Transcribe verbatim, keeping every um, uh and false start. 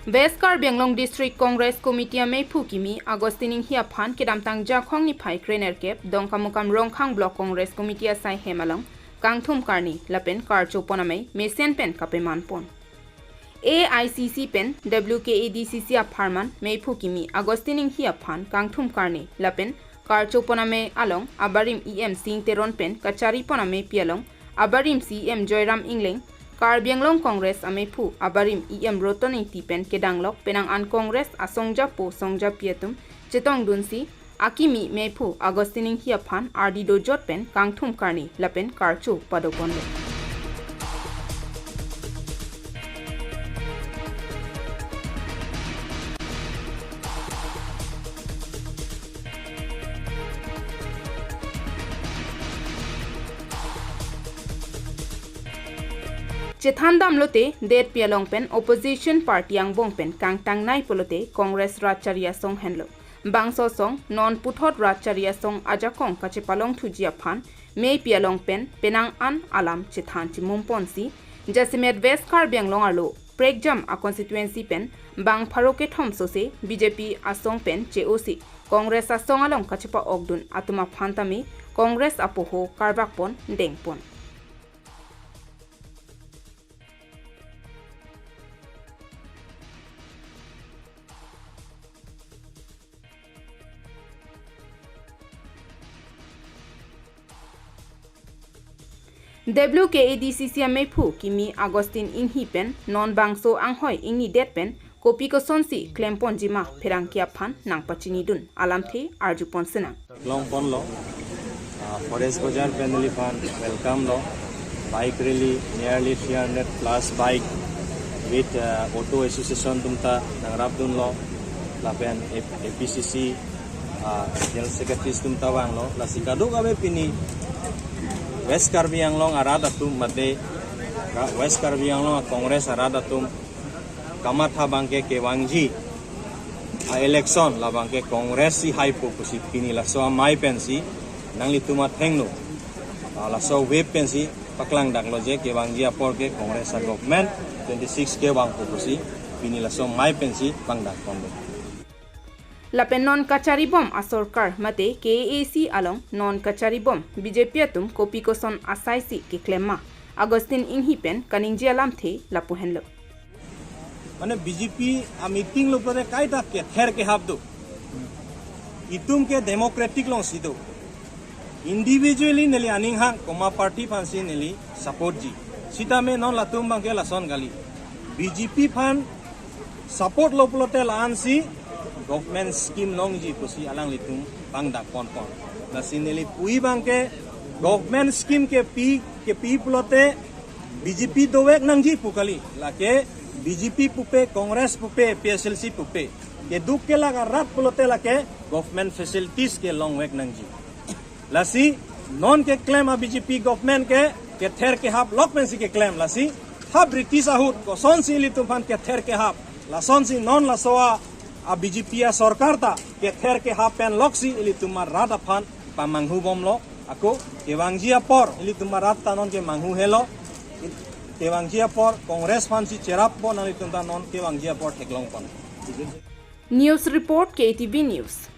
West Karbi Anglong District Congress Committee ameiphu kimi Augustine Inghi aphan kedamtang Jakhong niphai krenerkep Dongkamukam Rongkhang Block Congress Committee asai hem along kangthum karni lapen karcho pon amei mesen pen kapeman pon. A I C C pen W K A D C C apharman meiphu kimi Augustine Inghi aphan kangthum karni lapen karcho pon amei along abarim E M Sing Teron pen kachari pon ameipi along abarim C E M Joyram Engleng, Karbi Anglong Congress ameiphu abarim E M Roton Ingti pen kedanglok penang an Congress asongjapo songjapi atum chetongdunsi akimi meiphu Augustine Inghi aphan ardi dojot pen kangthum karni lapen karcho padoponlo. Chethandamlote detpi along pen opposition party angbong pen kangtangnei pulote Congress rat chari asong henlo. Bangso asong non puthot rat chari asong ajakong kachepalongthuji aphan meipi along pen penang an alam chethan chimum ponsi jasemet West Karbi Anglong arlo prekjam a constituency pen bang pharo kethom sose B J P asong pen che-osi Congress asong along kachepa-okdun atum aphan tame Congress apoho karvak pon dengpon. W K A D C C ameiphu kimi Augustine Inghi pen non bangso anghoi ingnidet pen kopi kosonsi klemponjima pherangke aphan nangpachinidun alamthe arjupon sinang. Longponlo, ah, Forest Bazar pen neliphan welcome lo, bike rally, nearly three hundred plus bike with, ah, auto association atumta nangrapdunlo, lapen A P C C, ah, General Secretary atumta vanglo, lasi kadokave pini West Karbi Anglong arat atum mate, West Karbi Anglong a Congress arat atum kamatha abangke kevangji a election labangke Congress si haipo pusi pini laso amei pensi nanglitum athengno, ah, laso wave pensi paklangdaklo je kevangji apor ke Congress a government twenty six kevangpo pusi pini laso amei pensi pangdakponlo. Lapen non kacharibom asorkar mate K A A C along non kacharibom B J P atum kopi koson asaisi keklemma Augustine Inghi pen kaningje alamthe lapu henlo. Mane B J P a meeting lo pore kaita kether kehap do. Itum ke democratic alongsi do. Individually neli aning hang komat party aphansi neli support ji. Sitame non latum abangke lason kali. B J P aphan support lo pulote la-ansi government scheme longji pusi alanglitum pangdakponpon. Lasi neli pu abangke government scheme kepi, kepi pulote B J P dovek nangji pu kali. Lake B J P pupe, Congress pupe, P S L C pupe. Keduk kelak arat pulote lake government facilities kelongvek nangji. Lasi non keklem a B J P government ke kether kehap lok pensi keklem. Lasi ha British ahut kosonsi ilitum aphan kether kehap, lasonsi non laso a, a B J P asorkar ta kether kehap pen loksi ilitum arat aphan pamanghubomlo. Ako kevangji apor ilitum arat ta non kemanghu helo. Kevangji apor Congress aphansi cherappo, nanglitum ta non kevangji apor theklongpon. News report, K T V News.